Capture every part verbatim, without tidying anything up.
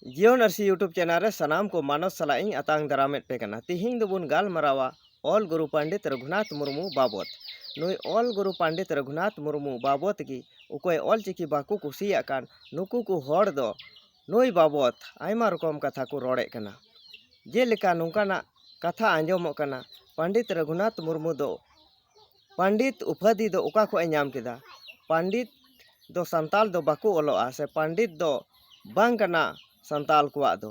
ᱡᱤᱭᱚᱱ ᱟᱹᱨᱥᱤ YouTube channel ᱨᱮ ᱥᱟᱱᱟᱢ ᱠᱚ ᱢᱟᱱᱚᱛ ᱥᱟᱞᱟᱜ ᱤᱧ ᱟᱛᱟᱝ ᱫᱟᱨᱟᱢᱮᱫ ᱯᱮ ᱠᱟᱱᱟ᱾ ᱛᱤᱦᱤᱧ ᱫᱚᱵᱚᱱ ᱜᱟᱞᱢᱟᱨᱟᱣᱟ ᱚᱞ ᱜᱩᱨᱩ ᱯᱚᱱᱰᱤᱛ ᱨᱚᱜᱷᱩᱱᱟᱛᱷ ᱢᱩᱨᱢᱩ ᱵᱟᱵᱚᱛ᱾ ᱱᱩᱭ ᱚᱞ ᱜᱩᱨᱩ ᱯᱚᱱᱰᱤᱛ ᱨᱚᱜᱷᱩᱱᱟᱛᱷ ᱢᱩᱨᱢᱩ ᱵᱟᱵᱚᱛ ᱜᱮ ᱚᱠᱚᱭ ᱚᱞ ᱪᱤᱠᱤ ᱵᱟᱠᱚ ᱠᱩᱥᱤᱭᱟᱜ ᱠᱟᱱ, ᱱᱩᱠᱩ ᱠᱚ ᱦᱚᱲ ᱫᱚ ᱱᱩᱭ ᱵᱟᱵᱚᱛ ᱟᱭᱢᱟ ᱨᱚᱠᱚᱢ ᱠᱟᱛᱷᱟ ᱠᱚ ᱨᱚᱲᱮᱫ ᱠᱟᱱᱟ᱾ ᱡᱮᱞᱮᱠᱟ ᱱᱚᱝᱠᱟᱱᱟᱜ ᱠᱟᱛᱷᱟ ᱟᱸᱡᱚᱢᱚᱜ ᱠᱟᱱᱟ, ᱯᱚᱱᱰᱤᱛ ᱨᱚᱜᱷᱩᱱᱟᱛᱷ ᱢᱩᱨᱢᱩ ᱫᱚ ᱯᱚᱱᱰᱤᱛ ᱩᱯᱟᱹᱫᱷᱤ ᱫᱚ ᱚᱠᱟ ᱠᱷᱚᱱ ᱮ ᱧᱟᱢ ᱠᱮᱫᱟ? ᱯᱚᱱᱰᱤᱛ ᱫᱚ ᱥᱟᱱᱛᱟᱲ ᱫᱚ ᱵᱟᱠᱚ ᱚᱞᱚᱜᱼᱟ, ᱥᱮ ᱯᱚᱱᱰᱤᱛ ᱫᱚ ᱵᱟᱝ ᱠᱟᱱᱟ ᱥᱟᱱᱛᱟᱲ ᱠᱚᱣᱟᱜ ᱫᱚ᱾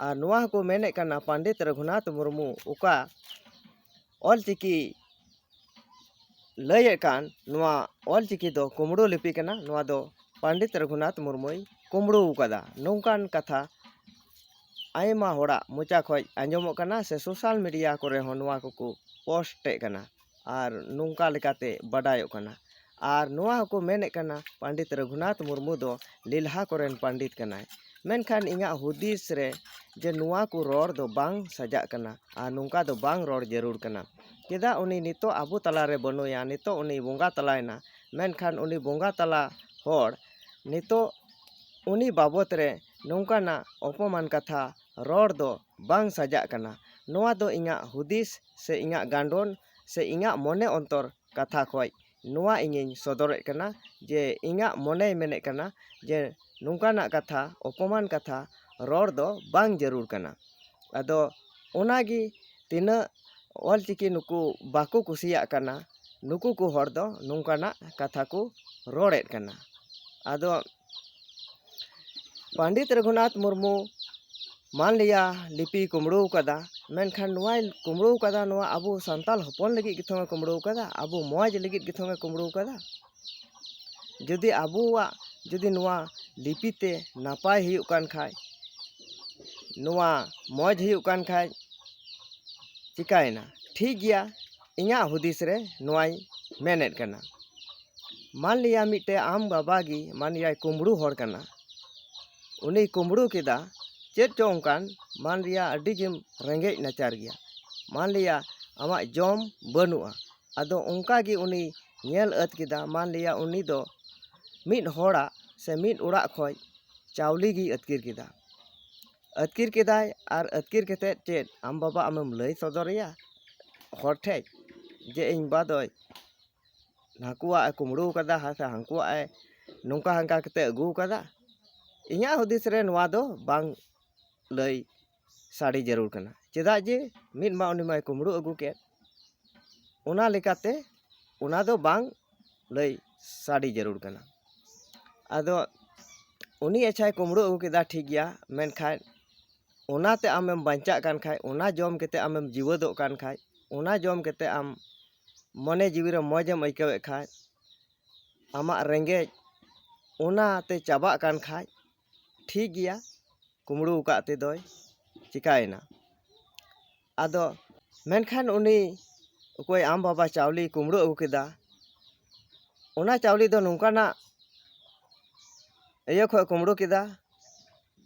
ᱟᱨ ᱱᱚᱣᱟ ᱦᱚᱸᱠᱚ ᱢᱮᱱᱮᱫ ᱠᱟᱱᱟ, ᱯᱚᱱᱰᱤᱛ ᱨᱚᱜᱷᱩᱱᱟᱛᱷ ᱢᱩᱨᱢᱩ ᱚᱠᱟ ᱚᱞ ᱪᱤᱠᱤ ᱞᱟᱹᱭᱮᱫ ᱠᱟᱱ, ᱱᱚᱣᱟ ᱚᱞ ᱪᱤᱠᱤ ᱫᱚ ᱠᱩᱢᱲᱩ ᱞᱤᱯᱤ ᱠᱟᱱᱟ, ᱱᱚᱣᱟ ᱫᱚ ᱯᱚᱱᱰᱤᱛ ᱨᱚᱜᱷᱩᱱᱟᱛᱷ ᱢᱩᱨᱢᱩᱭ ᱠᱩᱢᱲᱩ ᱟᱠᱟᱫᱟ, ᱱᱚᱝᱠᱟᱱ ᱠᱟᱛᱷᱟ ᱟᱭᱢᱟ ᱦᱚᱲᱟᱜ ᱢᱚᱪᱟ ᱠᱷᱚᱱ ᱟᱸᱡᱚᱢᱚᱜ ᱠᱟᱱᱟ, ᱥᱮ social media ᱠᱚᱨᱮ ᱦᱚᱸ ᱱᱚᱣᱟ ᱠᱚᱠᱚ post ᱮᱫ ᱠᱟᱱᱟ᱾ ᱟᱨ ᱱᱚᱝᱠᱟ ᱞᱮᱠᱟᱛᱮ ᱵᱟᱰᱟᱭᱚᱜ ᱠᱟᱱᱟ᱾ ᱟᱨ ᱱᱚᱣᱟ ᱦᱚᱸᱠᱚ ᱢᱮᱱᱮᱫ ᱠᱟᱱᱟ, ᱯᱚᱱᱰᱤᱛ ᱨᱚᱜᱷᱩᱱᱟᱛᱷ ᱢᱩᱨᱢᱩ ᱫᱚ ᱞᱮᱞᱦᱟ ᱠᱚᱨᱮᱱ ᱯᱚᱱᱰᱤᱛ ᱠᱟᱱᱟᱭ᱾ ᱢᱮᱱᱠᱷᱟᱱ ᱤᱧᱟᱹᱜ ᱦᱩᱫᱤᱥ ᱨᱮ ᱡᱮ ᱱᱚᱣᱟ ᱠᱚ ᱨᱚᱲ ᱫᱚ ᱵᱟᱝ ᱥᱟᱡᱟᱜ ᱠᱟᱱᱟ ᱟᱨ ᱱᱚᱝᱠᱟ ᱫᱚ ᱵᱟᱝ ᱨᱚᱲ ᱡᱟᱹᱨᱩᱲ ᱠᱟᱱᱟ᱾ ᱪᱮᱫᱟᱜ ᱩᱱᱤ ᱱᱤᱛᱚᱜ ᱟᱵᱚ ᱛᱟᱞᱟᱨᱮ ᱵᱟᱹᱱᱩᱭᱟ, ᱱᱤᱛᱚᱜ ᱩᱱᱤ ᱵᱚᱸᱜᱟ ᱛᱟᱞᱟᱭᱮᱱᱟ, ᱢᱮᱱᱠᱷᱟᱱ ᱩᱱᱤ ᱵᱚᱸᱜᱟ ᱛᱟᱞᱟ ᱦᱚᱲ ᱱᱤᱛᱚᱜ ᱩᱱᱤ ᱵᱟᱵᱚᱛ ᱨᱮ ᱱᱚᱝᱠᱟᱱᱟᱜ ᱚᱯᱚᱢᱟᱱ ᱠᱟᱛᱷᱟ ᱨᱚᱲ ᱫᱚ ᱵᱟᱝ ᱥᱟᱡᱟᱜ ᱠᱟᱱᱟ᱾ ᱱᱚᱣᱟ ᱫᱚ ᱤᱧᱟᱹᱜ ᱦᱩᱫᱤᱥ ᱥᱮ ᱤᱧᱟᱹᱜ ᱜᱟᱱᱰᱚᱱ ᱥᱮ ᱤᱧᱟᱹᱜ ᱢᱚᱱᱮ ᱚᱱᱛᱚᱨ ᱠᱟᱛᱷᱟ ᱠᱷᱚᱱ ᱱᱚᱣᱟ ᱤᱧᱤᱧ ᱥᱚᱫᱚᱨᱮᱫ ᱠᱟᱱᱟ ᱡᱮ ᱤᱧᱟᱹᱜ ᱢᱚᱱᱮᱭ ᱢᱮᱱᱮᱫ ᱠᱟᱱᱟ ᱡᱮ ᱱᱚᱝᱠᱟᱱᱟᱜ ᱠᱟᱛᱷᱟ, ᱚᱯᱚᱢᱟᱱ ᱠᱟᱛᱷᱟ ᱨᱚᱲ ᱫᱚ ᱵᱟᱝ ᱡᱟᱹᱨᱩᱲ ᱠᱟᱱᱟ᱾ ᱟᱫᱚ ᱚᱱᱟᱜᱮ ᱛᱤᱱᱟᱹᱜ ᱚᱞ ᱪᱤᱠᱤ ᱱᱩᱠᱩ ᱵᱟᱠᱚ ᱠᱩᱥᱤᱭᱟᱜ ᱠᱟᱱᱟ, ᱱᱩᱠᱩ ᱠᱚ ᱦᱚᱲ ᱫᱚ ᱱᱚᱝᱠᱟᱱᱟᱜ ᱠᱟᱛᱷᱟ ᱠᱚ ᱨᱚᱲᱮᱫ ᱠᱟᱱᱟ᱾ ᱟᱫᱚ ᱯᱚᱱᱰᱤᱛ ᱨᱚᱜᱷᱩᱱᱟᱛᱷ ᱢᱩᱨᱢᱩ ᱢᱟᱱᱞᱤᱭᱟ ᱞᱤᱯᱤ ᱠᱩᱢᱲᱩ ᱟᱠᱟᱫᱟ, ᱢᱮᱱᱠᱷᱟᱱ ᱱᱚᱣᱟᱭ ᱠᱩᱢᱲᱩ ᱟᱠᱟᱫᱟ, ᱱᱚᱣᱟ ᱟᱵᱚ ᱥᱟᱱᱛᱟᱲ ᱦᱚᱯᱚᱱ ᱞᱟᱹᱜᱤᱫ ᱜᱮ ᱛᱷᱚᱝ ᱮ ᱠᱩᱢᱲᱩ ᱟᱠᱟᱫᱟ, ᱟᱵᱚ ᱢᱚᱡᱽ ᱞᱟᱹᱜᱤᱫ ᱜᱮ ᱛᱷᱚᱝ ᱮ ᱠᱩᱢᱲᱩ ᱟᱠᱟᱫᱟ᱾ ᱡᱩᱫᱤ ᱟᱵᱚᱣᱟᱜ, ᱡᱩᱫᱤ ᱱᱚᱣᱟ ᱞᱤᱯᱤ ᱛᱮ ᱱᱟᱯᱟᱭ ᱦᱩᱭᱩᱜ ᱠᱟᱱ ᱠᱷᱟᱡ, ᱱᱚᱣᱟ ᱢᱚᱡᱽ ᱦᱩᱭᱩᱜ ᱠᱟᱱ ᱠᱷᱟᱡ, ᱪᱤᱠᱟᱭᱮᱱᱟ? ᱴᱷᱤᱠ ᱜᱮᱭᱟ, ᱤᱧᱟᱹᱜ ᱦᱩᱫᱤᱥ ᱨᱮ ᱱᱚᱣᱟᱭ ᱢᱮᱱᱮᱫ ᱠᱟᱱᱟ᱾ ᱢᱟᱱᱞᱤᱭᱟ ᱢᱤᱫᱴᱮᱡ ᱟᱢ ᱵᱟᱵᱟ ᱜᱮ ᱢᱟᱱᱞᱤᱭᱟᱭ ᱠᱩᱢᱵᱽᱲᱩ ᱦᱚᱲ ᱠᱟᱱᱟ, ᱩᱱᱤᱭ ᱠᱩᱢᱵᱽᱲᱩ ᱠᱮᱫᱟ ᱪᱮᱫ ᱪᱚ ᱚᱱᱠᱟᱱ, ᱢᱟᱱᱞᱤᱭᱟ ᱟᱹᱰᱤ ᱜᱮᱢ ᱨᱮᱸᱜᱮᱡ ᱱᱟᱪᱟᱨ ᱜᱮᱭᱟ, ᱢᱟᱱᱞᱤᱭᱟ ᱟᱢᱟᱜ ᱡᱚᱢ ᱵᱟᱹᱱᱩᱜᱼᱟ, ᱟᱫᱚ ᱚᱱᱠᱟ ᱜᱮ ᱩᱱᱤ ᱧᱮᱞ ᱟᱹᱫ ᱠᱮᱫᱟ, ᱢᱟᱱᱞᱤᱭᱟ ᱩᱱᱤ ᱫᱚ ᱢᱤᱫ ᱦᱚᱲᱟᱜ ᱥᱮ ᱢᱤᱫ ᱚᱲᱟᱜ ᱠᱷᱚᱡ ᱪᱟᱣᱞᱮ ᱜᱮᱭ ᱟᱹᱛᱠᱤᱨ ᱠᱮᱫᱟ᱾ ᱟᱹᱛᱠᱤᱨ ᱠᱮᱫᱟᱭ, ᱟᱨ ᱟᱹᱛᱠᱤᱨ ᱠᱟᱛᱮᱫ ᱪᱮᱫ ᱟᱢ ᱵᱟᱵᱟ ᱟᱢᱮᱢ ᱞᱟᱹᱭ ᱥᱚᱫᱚᱨᱮᱭᱟ ᱦᱚᱲ ᱴᱷᱮᱡ ᱡᱮ ᱤᱧ ᱵᱟ ᱫᱚᱭ ᱱᱟᱠᱩᱣᱟᱜ ᱮ ᱠᱩᱢᱵᱽᱲᱩ ᱟᱠᱟᱫᱟ, ᱦᱟ-, ᱥᱮ ᱦᱟᱱᱠᱩᱣᱟᱜ ᱮ ᱱᱚᱝᱠᱟ ᱦᱟᱱᱠᱟ ᱠᱟᱛᱮ ᱟᱹᱜᱩ ᱟᱠᱟᱫᱟ? ᱤᱧᱟᱹᱜ ᱦᱩᱫᱤᱥ ᱨᱮ ᱱᱚᱣᱟ ᱫᱚ ᱵᱟᱝ ᱞᱟᱹᱭ ᱥᱟᱰᱮ ᱡᱟᱹᱨᱩᱲ ᱠᱟᱱᱟ᱾ ᱪᱮᱫᱟᱜ ᱡᱮ ᱢᱤᱫ ᱢᱟ ᱩᱱᱤ ᱢᱟᱭ ᱠᱩᱢᱵᱽᱲᱩ ᱟᱹᱜᱩ ᱠᱮᱫ, ᱚᱱᱟ ᱞᱮᱠᱟᱛᱮ ᱚᱱᱟ ᱫᱚ ᱵᱟᱝ ᱞᱟᱹᱭ ᱥᱟᱰᱮ ᱡᱟᱹᱨᱩᱲ ᱠᱟᱱᱟ᱾ ᱟᱫᱚ ᱩᱱᱤ ᱟᱪᱪᱷᱟᱭ ᱠᱩᱢᱵᱽᱲᱩ ᱟᱹᱜᱩ ᱠᱮᱫᱟ, ᱴᱷᱤᱠ ᱜᱮᱭᱟ, ᱢᱮᱱᱠᱷᱟᱱ ᱚᱱᱟᱛᱮ ᱟᱢᱮᱢ ᱵᱟᱧᱪᱟᱜ ᱠᱟᱱ ᱠᱷᱟᱡ, ᱚᱱᱟ ᱡᱚᱢ ᱠᱟᱛᱮ ᱟᱢᱮᱢ ᱡᱤᱣᱮᱫᱚᱜ ᱠᱟᱱ ᱠᱷᱟᱡ, ᱚᱱᱟ ᱡᱚᱢ ᱠᱟᱛᱮ ᱟᱢ ᱢᱚᱱᱮ ᱡᱤᱣᱤ ᱨᱮ ᱢᱚᱡᱽ ᱮᱢ ᱟᱹᱭᱠᱟᱹᱣᱮᱫ ᱠᱷᱟᱡ, ᱟᱢᱟᱜ ᱨᱮᱸᱜᱮᱡ ᱚᱱᱟᱛᱮ ᱪᱟᱵᱟᱜ ᱠᱟᱱ ᱠᱷᱟᱡ, ᱴᱷᱤᱠ ᱜᱮᱭᱟ, ᱠᱩᱢᱵᱽᱲᱩ ᱟᱠᱟᱫ ᱛᱮᱫᱚᱭ ᱪᱤᱠᱟᱭᱮᱱᱟ? ᱟᱫᱚ ᱢᱮᱱᱠᱷᱟᱱ ᱩᱱᱤ ᱚᱠᱚᱭ ᱟᱢ ᱵᱟᱵᱟ ᱪᱟᱣᱞᱮ ᱠᱩᱢᱵᱽᱲᱩ ᱟᱹᱜᱩ ᱠᱮᱫᱟ, ᱚᱱᱟ ᱪᱟᱣᱞᱮ ᱫᱚ ᱱᱚᱝᱠᱟᱱᱟᱜ ᱤᱭᱟᱹ ᱠᱷᱚᱡ ᱠᱩᱢᱵᱽᱲᱩ ᱠᱮᱫᱟ,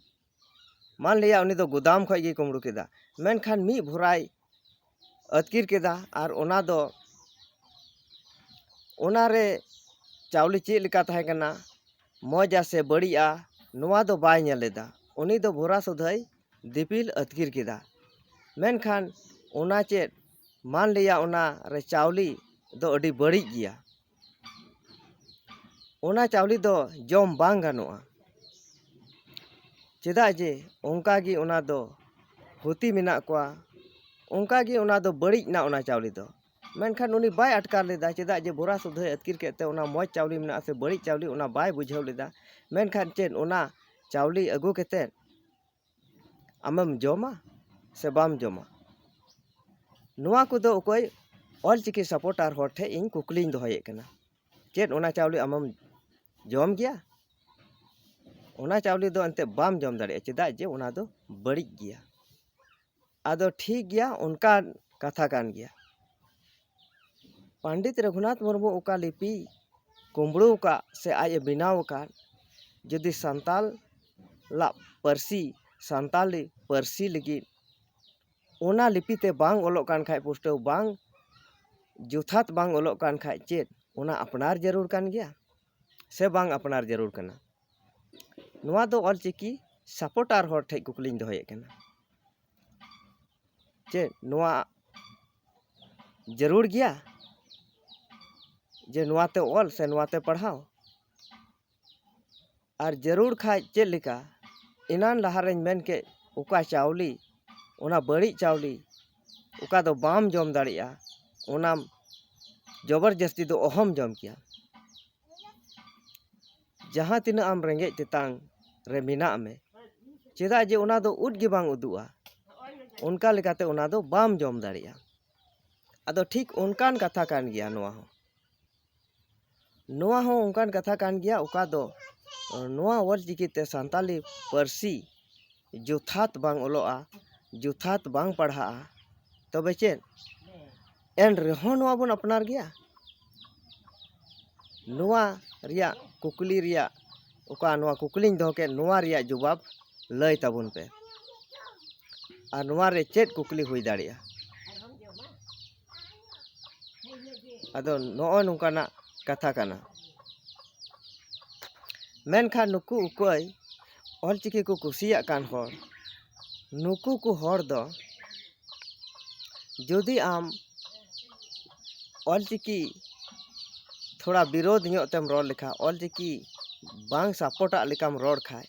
ᱢᱟᱱ ᱞᱤᱭᱟ ᱩᱱᱤ ᱫᱚ ᱜᱩᱫᱟᱢ ᱠᱷᱚᱡ ᱜᱮ ᱠᱩᱢᱵᱽᱲᱩ ᱠᱮᱫᱟ, ᱢᱮᱱᱠᱷᱟᱱ ᱢᱤᱫ ᱵᱷᱚᱨᱟᱭ ᱟᱹᱛᱠᱤᱨ ᱠᱮᱫᱟ, ᱟᱨ ᱚᱱᱟ ᱫᱚ, ᱚᱱᱟ ᱨᱮ ᱪᱟᱣᱞᱮ ᱪᱮᱫ ᱞᱮᱠᱟ ᱛᱟᱦᱮᱸ ᱠᱟᱱᱟ, ᱢᱚᱡᱟ ᱥᱮ ᱵᱟᱹᱲᱤᱡᱼᱟ, ᱱᱚᱣᱟ ᱫᱚ ᱵᱟᱭ ᱧᱮᱞ ᱞᱮᱫᱟ᱾ ᱩᱱᱤ ᱫᱚ ᱵᱷᱚᱨᱟ ᱥᱩᱫᱷᱟᱹᱭ ᱫᱤᱯᱤᱞ ᱟᱹᱛᱠᱤᱨ ᱠᱮᱫᱟ᱾ ᱢᱮᱱᱠᱷᱟᱱ ᱚᱱᱟ ᱪᱮᱫ, ᱢᱟᱱ ᱞᱤᱭᱟ ᱚᱱᱟ ᱨᱮ ᱪᱟᱣᱞᱮ ᱫᱚ ᱟᱹᱰᱤ ᱵᱟᱹᱲᱤᱡ ᱜᱮᱭᱟ, ᱚᱱᱟ ᱪᱟᱣᱞᱮ ᱫᱚ ᱡᱚᱢ ᱵᱟᱝ ᱜᱟᱱᱚᱜᱼᱟ᱾ ᱪᱮᱫᱟᱜ ᱡᱮ ᱚᱱᱠᱟ ᱜᱮ ᱚᱱᱟ ᱫᱚ ᱦᱩᱛᱤ ᱢᱮᱱᱟᱜ ᱠᱚᱣᱟ, ᱚᱱᱠᱟ ᱜᱮ ᱚᱱᱟ ᱫᱚ ᱵᱟᱹᱲᱤᱡ ᱮᱱᱟ ᱚᱱᱟ ᱪᱟᱣᱞᱮ ᱫᱚ᱾ ᱢᱮᱱᱠᱷᱟᱱ ᱩᱱᱤ ᱵᱟᱭ ᱟᱴᱠᱟᱨ ᱞᱮᱫᱟ, ᱪᱮᱫᱟᱜ ᱡᱮ ᱵᱷᱚᱨᱟ ᱥᱩᱫᱷᱟᱹᱭ ᱟᱹᱛᱠᱤᱨ ᱠᱮᱫ ᱛᱮ ᱚᱱᱟ ᱢᱚᱡᱽ ᱪᱟᱣᱞᱮ ᱢᱮᱱᱟᱜᱼᱟ ᱥᱮ ᱵᱟᱹᱲᱤᱡ ᱪᱟᱣᱞᱮ, ᱚᱱᱟ ᱵᱟᱭ ᱵᱩᱡᱷᱟᱹᱣ ᱞᱮᱫᱟ᱾ ᱢᱮᱱᱠᱷᱟᱱ ᱪᱮᱫ ᱚᱱᱟ ᱪᱟᱣᱞᱮ ᱟᱹᱜᱩ ᱠᱟᱛᱮᱫ ᱟᱢᱮᱢ ᱡᱚᱢᱟ ᱥᱮ ᱵᱟᱢ ᱡᱚᱢᱟ? ᱱᱚᱣᱟ ᱠᱚᱫᱚ ᱚᱠᱚᱭ ᱚᱞᱪᱤᱠᱤ ᱥᱟᱯᱳᱨᱴᱟᱨ ᱦᱚᱲ ᱴᱷᱮᱱ ᱤᱧ ᱠᱩᱠᱞᱤᱧ ᱫᱚᱦᱚᱭᱮᱫ ᱠᱟᱱᱟ, ᱪᱮᱫ ᱚᱱᱟ ᱪᱟᱣᱞᱮ ᱟᱢᱮᱢ ᱡᱚᱢ ᱜᱮᱭᱟ? ᱚᱱᱟ ᱪᱟᱣᱞᱮ ᱫᱚ ᱮᱱᱛᱮᱫ ᱵᱟᱢ ᱡᱚᱢ ᱫᱟᱲᱮᱭᱟᱜᱼᱟ, ᱪᱮᱫᱟᱜ ᱡᱮ ᱚᱱᱟ ᱫᱚ ᱵᱟᱹᱲᱤᱡ ᱜᱮᱭᱟ᱾ ᱟᱫᱚ ᱴᱷᱤᱠ ᱜᱮᱭᱟ, ᱚᱱᱠᱟᱱ ᱠᱟᱛᱷᱟ ᱠᱟᱱ ᱜᱮᱭᱟ᱾ ᱯᱚᱱᱰᱤᱛ ᱨᱚᱜᱷᱩᱱᱟᱛᱷ ᱢᱩᱨᱢᱩ ᱚᱠᱟ ᱞᱤᱯᱤ ᱠᱩᱢᱵᱽᱲᱩ ᱟᱠᱟᱫ ᱥᱮ ᱟᱡ ᱮ ᱵᱮᱱᱟᱣ ᱟᱠᱟᱫ, ᱡᱩᱫᱤ ᱥᱟᱱᱛᱟᱞᱟᱜ ᱯᱟᱹᱨᱥᱤ, ᱥᱟᱱᱛᱟᱞᱤ ᱯᱟᱹᱨᱥᱤ ᱞᱟᱹᱜᱤᱫ ᱚᱱᱟ ᱞᱤᱯᱤ ᱛᱮ ᱵᱟᱝ ᱚᱞᱚᱜ ᱠᱟᱱ ᱠᱷᱟᱡ, ᱯᱩᱥᱴᱟᱹᱣ ᱵᱟᱝ ᱡᱚᱛᱷᱟᱛ ᱵᱟᱝ ᱚᱞᱚᱜ ᱠᱟᱱ ᱠᱷᱟᱡ, ᱪᱮᱫ ᱚᱱᱟ ᱟᱯᱱᱟᱨ ᱡᱟᱹᱨᱩᱲ ᱠᱟᱱ ᱜᱮᱭᱟ ᱥᱮ ᱵᱟᱝ ᱟᱯᱱᱟᱨ ᱡᱟᱹᱨᱩᱲ ᱠᱟᱱᱟ? ᱱᱚᱣᱟ ᱫᱚ ᱚᱞᱪᱤᱠᱤ ᱥᱟᱯᱳᱨᱴᱟᱨ ᱦᱚᱲ ᱴᱷᱮᱱ ᱠᱩᱠᱞᱤᱧ ᱫᱚᱦᱚᱭᱮᱫ ᱠᱟᱱᱟ, ᱪᱮᱫ ᱱᱚᱣᱟ ᱡᱟᱹᱨᱩᱲ ᱜᱮᱭᱟ ᱡᱮ ᱱᱚᱣᱟᱛᱮ ᱚᱞ ᱥᱮ ᱱᱚᱣᱟᱛᱮ ᱯᱟᱲᱦᱟᱣ? ᱟᱨ ᱡᱟᱹᱨᱩᱲ ᱠᱷᱟᱡ ᱪᱮᱫ ᱞᱮᱠᱟ? ᱮᱱᱟᱱ ᱞᱟᱦᱟᱨᱮᱧ ᱢᱮᱱ ᱠᱮᱫ, ᱚᱠᱟ ᱪᱟᱣᱞᱮ, ᱚᱱᱟ ᱵᱟᱹᱲᱤᱡ ᱪᱟᱣᱞᱮ, ᱚᱠᱟ ᱫᱚ ᱵᱟᱢ ᱡᱚᱢ ᱫᱟᱲᱮᱭᱟᱜᱼᱟ, ᱚᱱᱟᱢ ᱡᱚᱵᱚᱨ ᱡᱟᱹᱥᱛᱤ ᱫᱚ ᱚᱦᱚᱢ ᱡᱚᱢ ᱠᱮᱭᱟ᱾ ᱡᱟᱦᱟᱸ ᱛᱤᱱᱟᱹᱜ ᱟᱢ ᱨᱮᱸᱜᱮᱡ ᱛᱮᱛᱟᱝ ᱨᱮ ᱢᱮᱱᱟᱜ ᱢᱮ, ᱪᱮᱫᱟᱜ ᱡᱮ ᱚᱱᱟ ᱫᱚ ᱩᱫ ᱜᱮ ᱵᱟᱝ ᱩᱫᱩᱜᱼᱟ, ᱚᱱᱠᱟ ᱞᱮᱠᱟᱛᱮ ᱚᱱᱟ ᱫᱚ ᱵᱟᱢ ᱡᱚᱢ ᱫᱟᱲᱮᱭᱟᱜᱼᱟ᱾ ᱟᱫᱚ ᱴᱷᱤᱠ ᱚᱱᱠᱟᱱ ᱠᱟᱛᱷᱟ ᱠᱟᱱ ᱜᱮᱭᱟ ᱱᱚᱣᱟ ᱦᱚᱸ᱾ ᱱᱚᱣᱟ ᱦᱚᱸ ᱚᱱᱠᱟᱱ ᱠᱟᱛᱷᱟ ᱠᱟᱱ ᱜᱮᱭᱟ, ᱚᱠᱟ ᱫᱚ ᱱᱚᱣᱟ ᱚᱞ ᱪᱤᱠᱤ ᱛᱮ ᱥᱟᱱᱛᱟᱞᱤ ᱯᱟᱹᱨᱥᱤ ᱡᱚᱛᱷᱟᱛ ᱵᱟᱝ ᱚᱞᱚᱜᱼᱟ, ᱡᱚᱛᱷᱟᱛ ᱵᱟᱝ ᱯᱟᱲᱦᱟᱜᱼᱟ, ᱛᱚᱵᱮ ᱪᱮᱫ ᱮᱱ ᱨᱮᱦᱚᱸ ᱱᱚᱣᱟ ᱵᱚᱱ ᱟᱯᱱᱟᱨ ᱜᱮᱭᱟ? ᱱᱚᱣᱟ ᱨᱮᱭᱟᱜ ᱠᱩᱠᱞᱤ ᱨᱮᱭᱟᱜ, ᱚᱠᱟ ᱱᱚᱣᱟ ᱠᱩᱠᱞᱤᱧ ᱫᱚᱦᱚ ᱠᱮᱫ, ᱱᱚᱣᱟ ᱨᱮᱭᱟᱜ ᱡᱚᱵᱟᱵ ᱞᱟᱹᱭ ᱛᱟᱵᱚᱱ ᱯᱮ᱾ ᱟᱨ ᱱᱚᱣᱟ ᱨᱮ ᱪᱮᱫ ᱠᱩᱠᱞᱤ ᱦᱩᱭ ᱫᱟᱲᱮᱭᱟᱜᱼᱟ? ᱟᱫᱚ ᱱᱚᱜᱼᱚ ᱱᱚᱝᱠᱟᱱᱟᱜ ᱠᱟᱛᱷᱟ ᱠᱟᱱᱟ᱾ ᱢᱮᱱᱠᱷᱟᱱ ᱱᱩᱠᱩ ᱚᱠᱚᱭ ᱚᱞᱪᱤᱠᱤ ᱠᱚ ᱠᱩᱥᱤᱭᱟᱜ ᱠᱟᱱ ᱦᱚᱲ, ᱱᱩᱠᱩ ᱠᱚ ᱦᱚᱲ ᱫᱚ ᱡᱩᱫᱤ ᱟᱢ ᱚᱞᱪᱤᱠᱤ ᱛᱷᱚᱲᱟ ᱵᱤᱨᱳᱫᱷ ᱧᱚᱜ ᱛᱮᱢ ᱨᱚᱲ ᱞᱮᱠᱷᱟᱱ, ᱚᱞᱪᱤᱠᱤ ᱵᱟᱝ ᱥᱟᱯᱳᱨᱴᱟᱜ ᱞᱮᱠᱟᱢ ᱨᱚᱲ ᱠᱷᱟᱡ,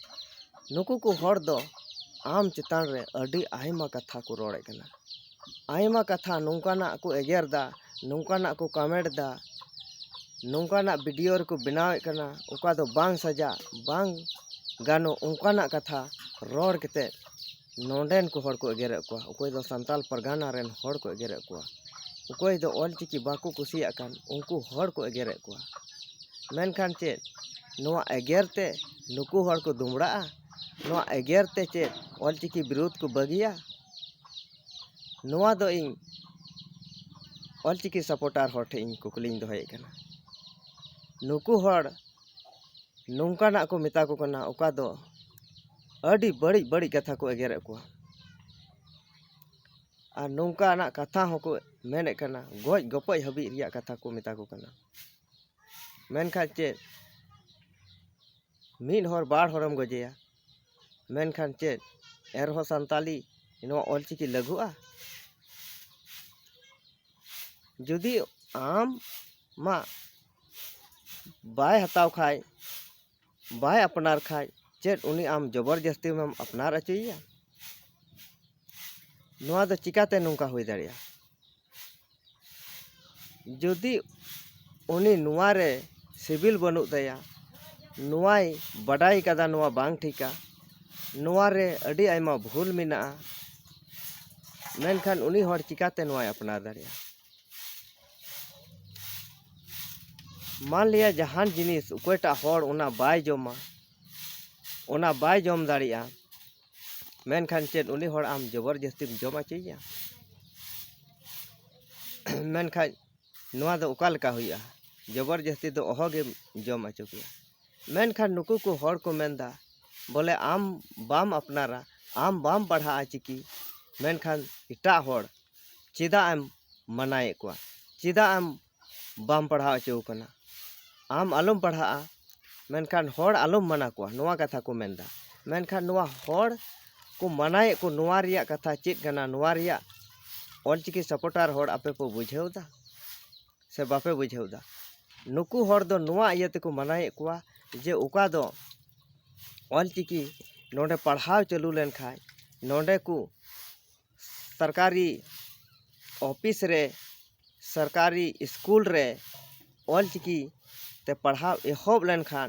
ᱱᱩᱠᱩ ᱠᱚ ᱦᱚᱲ ᱫᱚ ᱟᱢ ᱪᱮᱛᱟᱱ ᱨᱮ ᱟᱹᱰᱤ ᱟᱭᱢᱟ ᱠᱟᱛᱷᱟ ᱠᱚ ᱨᱚᱲᱮᱫ ᱠᱟᱱᱟ᱾ ᱟᱭᱢᱟ ᱠᱟᱛᱷᱟ ᱱᱚᱝᱠᱟᱱᱟᱜ ᱠᱚ ᱮᱜᱮᱨ ᱫᱟ, ᱱᱚᱝᱠᱟᱱᱟᱜ ᱠᱚ ᱠᱚᱢᱮᱱᱴ ᱫᱟ, ᱱᱚᱝᱠᱟᱱᱟᱜ ᱵᱷᱤᱰᱤᱭᱳ ᱨᱮᱠᱚ ᱵᱮᱱᱟᱣᱮᱫ ᱠᱟᱱᱟ, ᱚᱠᱟ ᱫᱚ ᱵᱟᱝ ᱥᱟᱡᱟᱜ, ᱵᱟᱝ ᱜᱟᱱᱚᱜ, ᱚᱱᱠᱟᱱᱟᱜ ᱠᱟᱛᱷᱟ ᱨᱚᱲ ᱠᱟᱛᱮᱫ ᱱᱚᱰᱮᱱ ᱠᱚ ᱦᱚᱲ ᱠᱚ ᱮᱜᱮᱨᱮᱫ ᱠᱚᱣᱟ᱾ ᱚᱠᱚᱭ ᱫᱚ ᱥᱟᱱᱛᱟᱞ ᱯᱟᱨᱜᱟᱱᱟ ᱨᱮᱱ ᱦᱚᱲ ᱠᱚ ᱮᱜᱮᱨᱮᱫ ᱠᱚᱣᱟ᱾ ᱚᱠᱚᱭ ᱫᱚ ᱚᱞᱪᱤᱠᱤ ᱵᱟᱠᱚ ᱠᱩᱥᱤᱭᱟᱜ ᱠᱟᱱ, ᱩᱱᱠᱩ ᱦᱚᱲ ᱠᱚ ᱮᱜᱮᱨᱮᱫ ᱠᱚᱣᱟ᱾ ᱢᱮᱱᱠᱷᱟᱱ ᱪᱮᱫ ᱱᱚᱣᱟ ᱮᱜᱮᱨ ᱛᱮ ᱱᱩᱠᱩ ᱦᱚᱲ ᱠᱚ ᱫᱩᱢᱲᱟᱜᱼᱟ? ᱱᱚᱣᱟ ᱮᱜᱮᱨ ᱛᱮ ᱪᱮᱫ ᱚᱞᱪᱤᱠᱤ ᱵᱤᱨᱩᱫᱷ ᱠᱚ ᱵᱟᱹᱜᱤᱭᱟ? ᱱᱚᱣᱟ ᱫᱚ ᱤᱧ ᱚᱞᱪᱤᱠᱤ ᱥᱟᱯᱳᱨᱴᱟᱨ ᱦᱚᱲ ᱴᱷᱮᱱ ᱤᱧ ᱠᱩᱠᱞᱤᱧ ᱫᱚᱦᱚᱭᱮᱫ ᱠᱟᱱᱟ᱾ ᱱᱩᱠᱩ ᱦᱚᱲ ᱱᱚᱝᱠᱟᱱᱟᱜ ᱠᱚ ᱢᱮᱛᱟ ᱠᱚ ᱠᱟᱱᱟ, ᱚᱠᱟ ᱫᱚ ᱟᱹᱰᱤ ᱵᱟᱹᱲᱤᱡ ᱵᱟᱹᱲᱤᱡ ᱠᱟᱛᱷᱟ ᱠᱚ ᱮᱜᱮᱨᱮᱫ ᱠᱚᱣᱟ᱾ ᱟᱨ ᱱᱚᱝᱠᱟᱱᱟᱜ ᱠᱟᱛᱷᱟ ᱦᱚᱸᱠᱚ ᱢᱮᱱᱮᱫ ᱠᱟᱱᱟ, ᱜᱚᱡ ᱜᱚᱯᱚᱡ ᱦᱟᱹᱵᱤᱡ ᱨᱮᱭᱟᱜ ᱠᱟᱛᱷᱟ ᱠᱚ ᱢᱮᱛᱟ ᱠᱚ ᱠᱟᱱᱟ᱾ ᱢᱮᱱᱠᱷᱟᱱ ᱪᱮᱫ ᱢᱤᱫ ᱦᱚᱲ ᱵᱟᱨ ᱦᱚᱲᱮᱢ ᱜᱚᱡᱮᱭᱟ, ᱢᱮᱱᱠᱷᱟᱱ ᱪᱮᱫ ᱮᱱᱨᱮᱦᱚᱸ ᱥᱟᱱᱛᱟᱞᱤ ᱱᱚᱣᱟ ᱚᱞᱪᱤᱠᱤ ᱞᱟᱹᱜᱩᱜᱼᱟ? ᱡᱩᱫᱤ ᱟᱢ ᱢᱟ ᱵᱟᱭ ᱦᱟᱛᱟᱣ ᱠᱷᱟᱡ, ᱵᱟᱭ ᱟᱯᱱᱟᱨ ᱠᱷᱟᱡ, ᱪᱮᱫ ᱩᱱᱤ ᱟᱢ ᱡᱚᱵᱚᱨ ᱡᱟᱹᱥᱛᱤᱢ ᱟᱯᱱᱟᱨ ᱦᱚᱪᱚᱭᱮᱭᱟ? ᱱᱚᱣᱟ ᱫᱚ ᱪᱤᱠᱟᱛᱮ ᱱᱚᱝᱠᱟ ᱦᱩᱭ ᱫᱟᱲᱮᱭᱟᱜᱼᱟ? ᱡᱩᱫᱤ ᱩᱱᱤ ᱱᱚᱣᱟ ᱨᱮ ᱥᱤᱵᱤᱞ ᱵᱟᱹᱱᱩᱜ ᱛᱟᱭᱟ, ᱱᱚᱣᱟᱭ ᱵᱟᱰᱟᱭ ᱠᱟᱫᱟ ᱱᱚᱣᱟ ᱵᱟᱝ ᱴᱷᱤᱠᱟ, ᱱᱚᱣᱟ ᱨᱮ ᱟᱹᱰᱤ ᱟᱭᱢᱟ ᱵᱷᱩᱞ ᱢᱮᱱᱟᱜᱼᱟ, ᱢᱮᱱᱠᱷᱟᱱ ᱩᱱᱤ ᱦᱚᱲ ᱪᱤᱠᱟᱛᱮ ᱱᱚᱣᱟᱭ ᱟᱯᱱᱟᱨ ᱫᱟᱲᱮᱭᱟᱜᱼᱟ? ᱢᱟᱱ ᱞᱤᱭᱟ ᱡᱟᱦᱟᱱ ᱡᱤᱱᱤᱥ ᱚᱠᱚᱭᱴᱟᱜ ᱦᱚᱲ ᱚᱱᱟ ᱵᱟᱭ ᱡᱚᱢᱟ, ᱚᱱᱟ ᱵᱟᱭ ᱡᱚᱢ ᱫᱟᱲᱮᱭᱟᱜᱼᱟ, ᱢᱮᱱᱠᱷᱟᱱ ᱪᱮᱫ ᱩᱱᱤ ᱦᱚᱲ ᱟᱢ ᱡᱚᱵᱚᱨ ᱡᱟᱹᱥᱛᱤᱢ ᱡᱚᱢ ᱦᱚᱪᱚᱭᱮᱭᱟ? ᱢᱮᱱᱠᱷᱟᱱ ᱱᱚᱣᱟ ᱫᱚ ᱚᱠᱟ ᱞᱮᱠᱟ ᱦᱩᱭᱩᱜᱼᱟ? ᱡᱚᱵᱚᱨ ᱡᱟᱹᱥᱛᱤ ᱫᱚ ᱚᱦᱚᱜᱮᱢ ᱡᱚᱢ ᱦᱚᱪᱚ ᱠᱮᱭᱟ᱾ ᱢᱮᱱᱠᱷᱟᱱ ᱱᱩᱠᱩ ᱠᱚ ᱦᱚᱲ ᱠᱚ ᱢᱮᱱᱫᱟ, ᱵᱚᱞᱮ ᱟᱢ ᱵᱟᱢ ᱟᱯᱱᱟᱨᱟ, ᱟᱢ ᱵᱟᱢ ᱯᱟᱲᱦᱟᱜᱼᱟ ᱪᱤᱠᱤ, ᱢᱮᱱᱠᱷᱟᱱ ᱮᱴᱟᱜ ᱦᱚᱲ ᱪᱮᱫᱟᱜ ᱮᱢ ᱢᱟᱱᱟᱭᱮᱫ ᱠᱚᱣᱟ? ᱪᱮᱫᱟᱜ ᱮᱢ ᱵᱟᱢ ᱯᱟᱲᱦᱟᱣ ᱦᱚᱪᱚ ᱟᱠᱟᱱᱟ? ᱟᱢ ᱟᱞᱚᱢ ᱯᱟᱲᱦᱟᱜᱼᱟ, ᱢᱮᱱᱠᱷᱟᱱ ᱦᱚᱲ ᱟᱞᱚᱢ ᱢᱟᱱᱟ ᱠᱚᱣᱟ, ᱱᱚᱣᱟ ᱠᱟᱛᱷᱟ ᱠᱚ ᱢᱮᱱᱫᱟ᱾ ᱢᱮᱱᱠᱷᱟᱱ ᱱᱚᱣᱟ ᱦᱚᱲ ᱠᱚ ᱢᱟᱱᱟᱭᱮᱫ ᱠᱚ, ᱱᱚᱣᱟ ᱨᱮᱭᱟᱜ ᱠᱟᱛᱷᱟ ᱪᱮᱫ ᱠᱟᱱᱟ? ᱱᱚᱣᱟ ᱨᱮᱭᱟᱜ ᱚᱞᱪᱤᱠᱤ ᱥᱟᱯᱳᱨᱴᱟᱨ ᱦᱚᱲ ᱟᱯᱮ ᱯᱮ ᱵᱩᱡᱷᱟᱹᱣ ᱮᱫᱟ ᱥᱮ ᱵᱟᱯᱮ ᱵᱩᱡᱷᱟᱹᱣ ᱮᱫᱟ? ᱱᱩᱠᱩ ᱦᱚᱲ ᱫᱚ ᱱᱚᱣᱟ ᱤᱭᱟᱹ ᱛᱮᱠᱚ ᱢᱟᱱᱟᱭᱮᱫ ᱠᱚᱣᱟ ᱡᱮ ᱚᱠᱟ ᱫᱚ ᱚᱞᱪᱤᱠᱤ ᱱᱚᱰᱮ ᱯᱟᱲᱦᱟᱣ ᱪᱟᱹᱞᱩ ᱞᱮᱱᱠᱷᱟᱱ ᱱᱚᱰᱮ ᱠᱚ ᱥᱚᱨᱠᱟᱨᱤ ᱚᱯᱷᱤᱥ ᱨᱮ, ᱥᱚᱨᱠᱟᱨᱤ ᱥᱠᱩᱞ ᱨᱮ ᱚᱞᱪᱤᱠᱤ ᱛᱮ ᱯᱟᱲᱦᱟᱣ ᱮᱦᱚᱵ ᱞᱮᱱᱠᱷᱟᱱ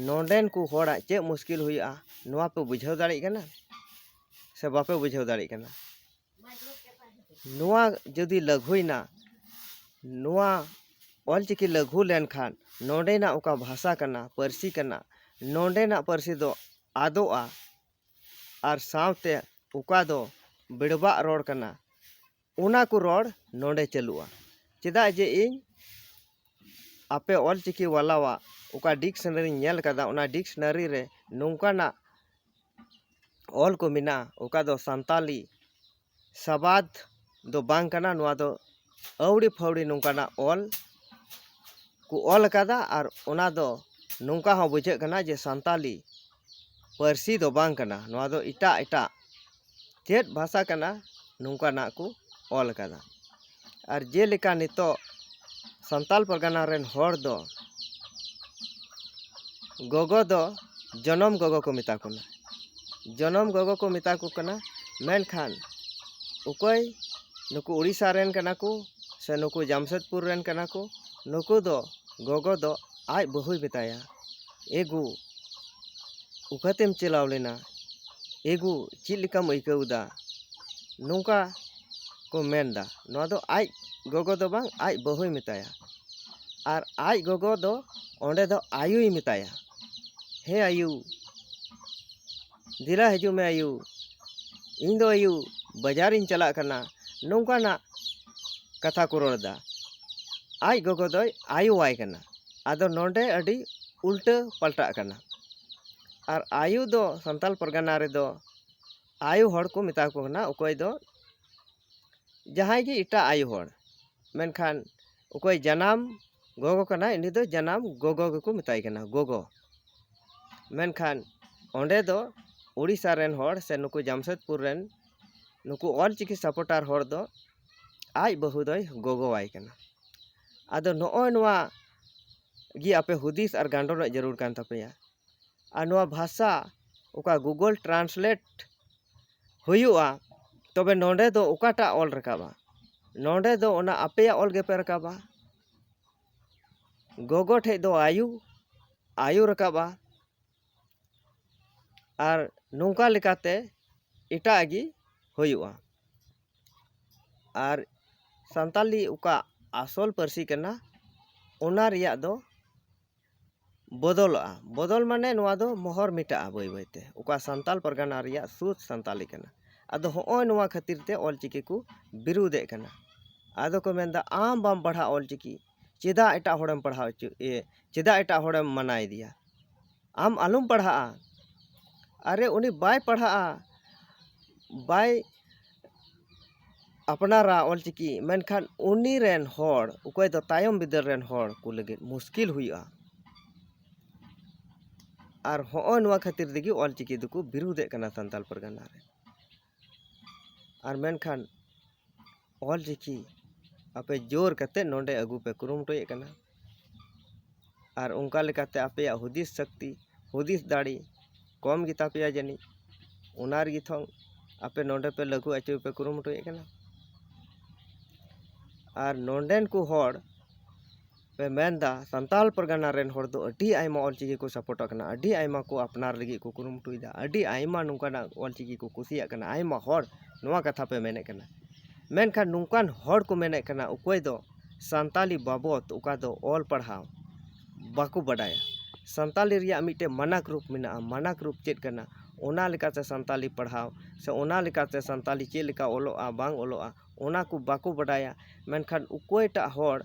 ᱱᱚᱰᱮᱱ ᱠᱚ ᱦᱚᱲᱟᱜ ᱪᱮᱫ ᱢᱩᱥᱠᱤᱞ ᱦᱩᱭᱩᱜᱼᱟ, ᱱᱚᱣᱟ ᱯᱮ ᱵᱩᱡᱷᱟᱹᱣ ᱫᱟᱲᱮᱭᱟᱜ ᱠᱟᱱᱟ ᱥᱮ ᱵᱟᱯᱮ ᱵᱩᱡᱷᱟᱹᱣ ᱫᱟᱲᱮᱭᱟᱜ ᱠᱟᱱᱟ? ᱱᱚᱣᱟ ᱡᱩᱫᱤ ᱞᱟᱹᱜᱩᱭᱮᱱᱟ, ᱱᱚᱣᱟ ᱚᱞᱪᱤᱠᱤ ᱞᱟᱹᱜᱩ ᱞᱮᱱᱠᱷᱟᱱ ᱱᱚᱰᱮᱱᱟᱜ ᱚᱠᱟ ᱵᱷᱟᱥᱟ ᱠᱟᱱᱟ, ᱯᱟᱹᱨᱥᱤ ᱠᱟᱱᱟ, ᱱᱚᱰᱮᱱᱟᱜ ᱯᱟᱹᱨᱥᱤ ᱫᱚ ᱟᱫᱚᱜᱼᱟ ᱟᱨ ᱥᱟᱶᱛᱮ ᱚᱠᱟ ᱫᱚ ᱵᱮᱲᱵᱟᱜ ᱨᱚᱲ ᱠᱟᱱᱟ, ᱚᱱᱟ ᱠᱚ ᱨᱚᱲ ᱱᱚᱰᱮ ᱪᱟᱹᱞᱩᱜᱼᱟ᱾ ᱪᱮᱫᱟᱜ ᱡᱮ ᱤᱧ ᱟᱯᱮ ᱚᱞᱪᱤᱠᱤ ᱣᱟᱞᱟᱣᱟᱜ ᱚᱠᱟ ᱰᱤᱠᱥᱱᱟᱨᱤᱧ ᱧᱮᱞ ᱠᱟᱫᱟ, ᱚᱱᱟ ᱰᱤᱠᱥᱱᱟᱨᱤ ᱨᱮ ᱱᱚᱝᱠᱟᱱᱟᱜ ᱚᱞ ᱠᱚ ᱢᱮᱱᱟᱜᱼᱟ, ᱚᱠᱟ ᱫᱚ ᱥᱟᱱᱛᱟᱞᱤ ᱥᱟᱵᱟᱫ ᱫᱚ ᱵᱟᱝ ᱠᱟᱱᱟ, ᱱᱚᱣᱟ ᱫᱚ ᱟᱹᱣᱲᱤ ᱯᱷᱟᱹᱣᱲᱤ ᱱᱚᱝᱠᱟᱱᱟᱜ ᱚᱞ ᱠᱚ ᱚᱞ ᱟᱠᱟᱫᱟ᱾ ᱟᱨ ᱚᱱᱟ ᱫᱚ ᱱᱚᱝᱠᱟ ᱦᱚᱸ ᱵᱩᱡᱷᱟᱹᱜ ᱠᱟᱱᱟ ᱡᱮ ᱥᱟᱱᱛᱟᱞᱤ ᱯᱟᱹᱨᱥᱤ ᱫᱚ ᱵᱟᱝ ᱠᱟᱱᱟ, ᱱᱚᱣᱟ ᱫᱚ ᱮᱴᱟᱜ ᱮᱴᱟᱜ ᱪᱮᱫ ᱵᱷᱟᱥᱟ ᱠᱟᱱᱟ, ᱱᱚᱝᱠᱟᱱᱟᱜ ᱠᱚ ᱚᱞ ᱟᱠᱟᱫᱟ᱾ ᱟᱨ ᱡᱮᱞᱮᱠᱟ ᱱᱤᱛᱚᱜ ᱥᱟᱱᱛᱟᱞ ᱯᱟᱨᱜᱟᱱᱟ ᱨᱮᱱ ᱦᱚᱲ ᱫᱚ ᱜᱚᱜᱚ ᱫᱚ ᱡᱚᱱᱚᱢ ᱜᱚᱜᱚ ᱠᱚ ᱢᱮᱛᱟ ᱠᱚ ᱠᱟᱱᱟ, ᱡᱚᱱᱚᱢ ᱜᱚᱜᱚ ᱠᱚ ᱢᱮᱛᱟ ᱠᱚ ᱠᱟᱱᱟ᱾ ᱢᱮᱱᱠᱷᱟᱱ ᱚᱠᱚᱭ ᱱᱩᱠᱩ ᱩᱲᱤᱥᱥᱟ ᱨᱮᱱ ᱠᱟᱱᱟ ᱠᱚ ᱥᱮ ᱱᱩᱠᱩ ᱡᱟᱢᱥᱮᱫᱽᱯᱩᱨ ᱨᱮᱱ ᱠᱟᱱᱟ ᱠᱚ, ᱱᱩᱠᱩ ᱫᱚ ᱜᱚᱜᱚ ᱫᱚ ᱟᱡ ᱵᱟᱹᱦᱩᱭ ᱢᱮᱛᱟᱭᱟ, "ᱮ ᱜᱳ, ᱚᱠᱟᱛᱮᱢ ᱪᱟᱞᱟᱣ ᱞᱮᱱᱟ? ᱮ ᱜᱳ, ᱪᱮᱫ ᱞᱮᱠᱟᱢ ᱟᱹᱭᱠᱟᱹᱣ ᱮᱫᱟ?" ᱱᱚᱝᱠᱟ ᱠᱚ ᱢᱮᱱᱫᱟ᱾ ᱱᱚᱣᱟ ᱫᱚ ᱟᱡ ᱜᱚᱜᱚ ᱫᱚ ᱵᱟᱝ, ᱟᱡ ᱵᱟᱹᱦᱩᱭ ᱢᱮᱛᱟᱭᱟ᱾ ᱟᱨ ᱟᱡ ᱜᱚᱜᱚ ᱫᱚ ᱚᱸᱰᱮ ᱫᱚ ᱟᱭᱳᱭ ᱢᱮᱛᱟᱭᱟ, "ᱦᱮᱸ ᱟᱭᱳ, ᱫᱮᱞᱟ ᱦᱤᱡᱩᱜ ᱢᱮ ᱟᱭᱳ, ᱤᱧ ᱫᱚ ᱟᱭᱳ ᱵᱟᱡᱟᱨᱤᱧ ᱪᱟᱞᱟᱜ ᱠᱟᱱᱟ", ᱱᱚᱝᱠᱟᱱᱟᱜ ᱠᱟᱛᱷᱟ ᱠᱚ ᱨᱚᱲ ᱮᱫᱟ᱾ ᱟᱡ ᱜᱚᱜᱚ ᱫᱚᱭ ᱟᱭᱳᱣᱟᱭ ᱠᱟᱱᱟ᱾ ᱟᱫᱚ ᱱᱚᱰᱮ ᱟᱹᱰᱤ ᱩᱞᱴᱟᱹ ᱯᱟᱞᱴᱟᱜ ᱠᱟᱱᱟ᱾ ᱟᱨ ᱟᱭᱳ ᱫᱚ ᱥᱟᱱᱛᱟᱞ ᱯᱟᱨᱜᱟᱱᱟ ᱨᱮᱫᱚ ᱟᱭᱳ ᱦᱚᱲ ᱠᱚ ᱢᱮᱛᱟ ᱠᱚ ᱠᱟᱱᱟ, ᱚᱠᱚᱭ ᱫᱚ ᱡᱟᱦᱟᱸᱭ ᱜᱮ ᱮᱴᱟᱜ ᱟᱭᱳ ᱦᱚᱲ, ᱢᱮᱱᱠᱷᱟᱱ ᱚᱠᱚᱭ ᱡᱟᱱᱟᱢ ᱜᱚᱜᱚ ᱠᱟᱱᱟᱭ, ᱩᱱᱤ ᱫᱚ ᱡᱟᱱᱟᱢ ᱜᱚᱜᱚ ᱜᱮᱠᱚ ᱢᱮᱛᱟᱭ ᱠᱟᱱᱟ, ᱜᱚᱜᱚ᱾ ᱢᱮᱱᱠᱷᱟᱱ ᱚᱸᱰᱮ ᱫᱚ ᱩᱲᱤᱥᱥᱟ ᱨᱮᱱ ᱦᱚᱲ ᱥᱮ ᱱᱩᱠᱩ ᱡᱟᱢᱥᱮᱫᱽᱯᱩᱨ ᱨᱮᱱ ᱱᱩᱠᱩ ᱚᱞ ᱪᱤᱠᱤ ᱥᱟᱯᱚᱴᱟᱨ ᱦᱚᱲ ᱫᱚ ᱟᱡ ᱵᱟᱹᱦᱩ ᱫᱚᱭ ᱜᱚᱜᱚᱣᱟᱭ ᱠᱟᱱᱟ᱾ ᱟᱫᱚ ᱱᱚᱜᱼᱚᱭ ᱱᱚᱣᱟ ᱜᱮ ᱟᱯᱮ ᱦᱩᱫᱤᱥ ᱟᱨ ᱜᱟᱸᱰᱚ ᱨᱮᱱᱟᱜ ᱡᱟᱹᱨᱩᱲ ᱠᱟᱱ ᱛᱟᱯᱮᱭᱟ᱾ ᱟᱨ ᱱᱚᱣᱟ ᱵᱷᱟᱥᱟ ᱚᱠᱟ Google Translate ᱦᱩᱭᱩᱜᱼᱟ, ᱛᱚᱵᱮ ᱱᱚᱰᱮ ᱫᱚ ᱚᱠᱟᱴᱟᱜ ᱚᱞ ᱨᱟᱠᱟᱵᱼᱟ? ᱱᱚᱰᱮ ᱫᱚ ᱚᱱᱟ ᱟᱯᱮᱭᱟᱜ ᱚᱞ ᱜᱮᱯᱮ ᱨᱟᱠᱟᱵᱟ᱾ ᱜᱚᱜᱚ ᱴᱷᱮᱡ ᱫᱚ ᱟᱭᱳ, ᱟᱭᱳ ᱨᱟᱠᱟᱵᱼᱟ᱾ ᱟᱨ ᱱᱚᱝᱠᱟ ᱞᱮᱠᱟᱛᱮ ᱮᱴᱟᱜ ᱜᱮ ᱦᱩᱭᱩᱜᱼᱟ᱾ ᱟᱨ ᱥᱟᱱᱛᱟᱞᱤ ᱚᱠᱟ ᱟᱥᱚᱞ ᱯᱟᱹᱨᱥᱤ ᱠᱟᱱᱟ, ᱚᱱᱟ ᱨᱮᱭᱟᱜ ᱫᱚ ᱵᱚᱫᱚᱞᱚᱜᱼᱟ᱾ ᱵᱚᱫᱚᱞ ᱢᱟᱱᱮ ᱱᱚᱣᱟ ᱫᱚ ᱢᱚᱦᱚᱨ ᱢᱮᱴᱟᱜᱼᱟ ᱵᱟᱹᱭ ᱵᱟᱹᱭᱛᱮ, ᱚᱠᱟ ᱥᱟᱱᱛᱟᱞ ᱯᱟᱨᱜᱟᱱᱟ ᱨᱮᱭᱟᱜ ᱥᱩᱫᱷ ᱥᱟᱱᱛᱟᱞᱤ ᱠᱟᱱᱟ᱾ ᱟᱫᱚ ᱦᱚᱸᱜᱼᱚᱭ ᱱᱚᱣᱟ ᱠᱷᱟᱹᱛᱤᱨ ᱛᱮ ᱚᱞᱪᱤᱠᱤ ᱠᱚ ᱵᱤᱨᱩᱫᱷᱮᱫ ᱠᱟᱱᱟ᱾ ᱟᱫᱚ ᱠᱚ ᱢᱮᱱᱫᱟ, "ᱟᱢ ᱵᱟᱢ ᱯᱟᱲᱦᱟᱜ ᱚᱞᱪᱤᱠᱤ, ᱪᱮᱫᱟᱜ ᱮᱴᱟᱜ ᱦᱚᱲᱮᱢ ᱯᱟᱲᱦᱟᱣ ᱦᱚᱪᱚ, ᱮ, ᱪᱮᱫᱟᱜ ᱮᱴᱟᱜ ᱦᱚᱲᱮᱢ ᱢᱟᱱᱟᱭᱮᱫᱮᱭᱟ? ᱟᱢ ᱟᱞᱚᱢ ᱯᱟᱲᱦᱟᱜᱼᱟ᱾" ᱟᱨᱮ, ᱩᱱᱤ ᱵᱟᱭ ᱯᱟᱲᱦᱟᱜᱼᱟ, ᱵᱟᱭ ᱟᱯᱱᱟᱨᱟ ᱚᱞᱪᱤᱠᱤ, ᱢᱮᱱᱠᱷᱟᱱ ᱩᱱᱤ ᱨᱮᱱ ᱦᱚᱲ, ᱚᱠᱚᱭ ᱫᱚ ᱛᱟᱭᱚᱢ ᱵᱤᱫᱟᱹᱞ ᱨᱮᱱ ᱦᱚᱲ ᱠᱚ ᱞᱟᱹᱜᱤᱫ ᱢᱩᱥᱠᱤᱞ ᱦᱩᱭᱩᱜᱼᱟ᱾ ᱟᱨ ᱦᱚᱸᱜᱼᱚᱭ ᱱᱚᱣᱟ ᱠᱷᱟᱹᱛᱤᱨ ᱛᱮᱜᱮ ᱚᱞᱪᱤᱠᱤ ᱫᱚᱠᱚ ᱵᱤᱨᱩᱫᱷᱮᱫ ᱠᱟᱱᱟ ᱥᱟᱱᱛᱟᱲ ᱯᱟᱨᱜᱟᱱᱟ ᱨᱮ᱾ ᱟᱨ ᱢᱮᱱᱠᱷᱟᱱ ᱚᱞᱪᱤᱠᱤ ᱟᱯᱮ ᱡᱳᱨ ᱠᱟᱛᱮ ᱱᱚᱰᱮ ᱟᱹᱜᱩ ᱯᱮ ᱠᱩᱨᱩᱢᱩᱴᱩᱭᱮᱫ ᱠᱟᱱᱟ᱾ ᱟᱨ ᱚᱱᱠᱟ ᱞᱮᱠᱟᱛᱮ ᱟᱯᱮᱭᱟᱜ ᱦᱩᱫᱤᱥ ᱥᱚᱠᱛᱤ, ᱦᱩᱫᱤᱥ ᱫᱟᱲᱮ ᱠᱚᱢ ᱜᱮᱛᱟ ᱯᱮᱭᱟ ᱡᱟᱹᱱᱤᱡ, ᱚᱱᱟ ᱨᱮᱜᱮ ᱛᱷᱚᱝ ᱟᱯᱮ ᱱᱚᱰᱮ ᱯᱮ ᱞᱟᱹᱜᱩ ᱦᱚᱪᱚᱭ ᱯᱮ ᱠᱩᱨᱩᱢᱩᱴᱩᱭᱮᱫ ᱠᱟᱱᱟ᱾ ᱟᱨ ᱱᱚᱰᱮᱱ ᱠᱚ ᱦᱚᱲ ᱯᱮ ᱢᱮᱱᱫᱟ, ᱥᱟᱱᱛᱟᱞ ᱯᱟᱨᱜᱟᱱᱟ ᱨᱮᱱ ᱦᱚᱲ ᱫᱚ ᱟᱹᱰᱤ ᱟᱭᱢᱟ ᱚᱞᱪᱤᱠᱤ ᱠᱚ ᱥᱟᱯᱳᱨᱴᱟᱜ ᱠᱟᱱᱟ, ᱟᱹᱰᱤ ᱟᱭᱢᱟ ᱠᱚ ᱟᱯᱱᱟᱨ ᱞᱟᱹᱜᱤᱫ ᱠᱚ ᱠᱩᱨᱩᱢᱩᱴᱩᱭᱮᱫᱟ, ᱟᱹᱰᱤ ᱟᱭᱢᱟ ᱱᱚᱝᱠᱟᱱᱟᱜ ᱚᱞᱪᱤᱠᱤ ᱠᱚ ᱠᱩᱥᱤᱭᱟᱜ ᱠᱟᱱᱟ, ᱟᱭᱢᱟ ᱦᱚᱲ ᱱᱚᱣᱟ ᱠᱟᱛᱷᱟ ᱯᱮ ᱢᱮᱱᱮᱫ ᱠᱟᱱᱟ᱾ ᱢᱮᱱᱠᱷᱟᱱ ᱱᱚᱝᱠᱟᱱ ᱦᱚᱲ ᱠᱚ ᱢᱮᱱᱮᱫ ᱠᱟᱱᱟ, ᱚᱠᱚᱭ ᱫᱚ ᱥᱟᱱᱛᱟᱞᱤ ᱵᱟᱵᱚᱫ, ᱚᱠᱟ ᱫᱚ ᱚᱞ ᱯᱟᱲᱦᱟᱣ ᱵᱟᱠᱚ ᱵᱟᱰᱟᱭᱟ᱾ ᱥᱟᱱᱛᱟᱞᱤ ᱨᱮᱭᱟᱜ ᱢᱤᱫᱴᱮᱱ ᱢᱟᱱᱟᱠ ᱨᱩᱯ ᱢᱮᱱᱟᱜᱼᱟ, ᱢᱟᱱᱟᱠ ᱨᱩᱯ ᱪᱮᱫ ᱠᱟᱱᱟ, ᱚᱱᱟ ᱞᱮᱠᱟᱛᱮ ᱥᱟᱱᱛᱟᱞᱤ ᱯᱟᱲᱦᱟᱣ ᱥᱮ ᱚᱱᱟ ᱞᱮᱠᱟᱛᱮ ᱥᱟᱱᱛᱟᱞᱤ ᱪᱮᱫ ᱞᱮᱠᱟ ᱚᱞᱚᱜᱼᱟ ᱵᱟᱝ ᱚᱞᱚᱜᱼᱟ, ᱚᱱᱟ ᱠᱚ ᱵᱟᱠᱚ ᱵᱟᱰᱟᱭᱟ᱾ ᱢᱮᱱᱠᱷᱟᱱ ᱚᱠᱚᱭᱴᱟᱜ ᱦᱚᱲ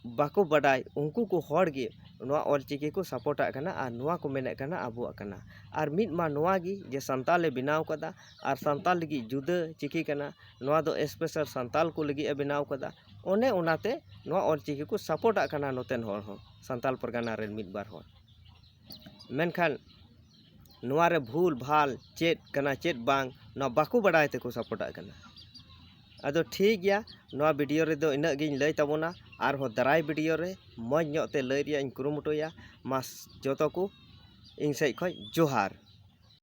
ᱵᱟᱠᱚ ᱵᱟᱰᱟᱭ, ᱩᱱᱠᱩ ᱠᱚ ᱦᱚᱲ ᱜᱮ ᱱᱚᱣᱟ ᱚᱞᱪᱤᱠᱤ ᱠᱚ ᱥᱟᱯᱳᱨᱴᱟᱜ ᱠᱟᱱᱟ ᱟᱨ ᱱᱚᱣᱟ ᱠᱚ ᱢᱮᱱᱮᱫ ᱠᱟᱱᱟ ᱟᱵᱚᱣᱟᱜ ᱠᱟᱱᱟ᱾ ᱟᱨ ᱢᱤᱫ ᱢᱟ ᱱᱚᱣᱟ ᱜᱮ ᱡᱮ ᱥᱟᱱᱛᱟᱞᱮ ᱵᱮᱱᱟᱣ ᱠᱟᱫᱟ ᱟᱨ ᱥᱟᱱᱛᱟᱞ ᱞᱟᱹᱜᱤᱫ ᱡᱩᱫᱟᱹ ᱪᱤᱠᱤ ᱠᱟᱱᱟ, ᱱᱚᱣᱟ ᱫᱚ ᱥᱯᱮᱥᱟᱞ ᱥᱟᱱᱛᱟᱞ ᱠᱚ ᱞᱟᱹᱜᱤᱫ ᱮ ᱵᱮᱱᱟᱣ ᱠᱟᱫᱟ᱾ ᱚᱱᱮ ᱚᱱᱟᱛᱮ ᱱᱚᱣᱟ ᱚᱞᱪᱤᱠᱤ ᱠᱚ ᱥᱟᱯᱳᱨᱴᱟᱜ ᱠᱟᱱᱟ ᱱᱚᱛᱮᱱ ᱦᱚᱲ ᱦᱚᱸ, ᱥᱟᱱᱛᱟᱞ ᱯᱟᱨᱜᱟᱱᱟ ᱨᱮᱱ ᱢᱤᱫ ᱵᱟᱨ ᱦᱚᱲ᱾ ᱢᱮᱱᱠᱷᱟᱱ ᱱᱚᱣᱟ ᱨᱮ ᱵᱷᱩᱞ ᱵᱷᱟᱞ ᱪᱮᱫ ᱠᱟᱱᱟ ᱪᱮᱫ ᱵᱟᱝ, ᱱᱚᱣᱟ ᱵᱟᱠᱚ ᱵᱟᱰᱟᱭ ᱛᱮᱠᱚ ᱥᱟᱯᱳᱨᱴᱟᱜ ᱠᱟᱱᱟ᱾ ᱟᱫᱚ ᱴᱷᱤᱠ ᱜᱮᱭᱟ, ᱱᱚᱣᱟ ᱵᱷᱤᱰᱤᱭᱳ ᱨᱮᱫᱚ ᱤᱱᱟᱹᱜ ᱜᱤᱧ ᱞᱟᱹᱭ ᱛᱟᱵᱚᱱᱟ᱾ ᱟᱨᱦᱚᱸ ᱫᱟᱨᱟᱭ ᱵᱷᱤᱰᱤᱭᱳ ᱨᱮ ᱢᱚᱡᱽ ᱧᱚᱜ ᱛᱮ ᱞᱟᱹᱭ ᱨᱮᱭᱟᱜ ᱤᱧ ᱠᱩᱨᱩᱢᱩᱴᱩᱭᱟ᱾ ᱢᱟ ᱡᱚᱛᱚ ᱠᱚ ᱤᱧ ᱥᱮᱫ ᱠᱷᱚᱱ ᱡᱚᱦᱟᱨ᱾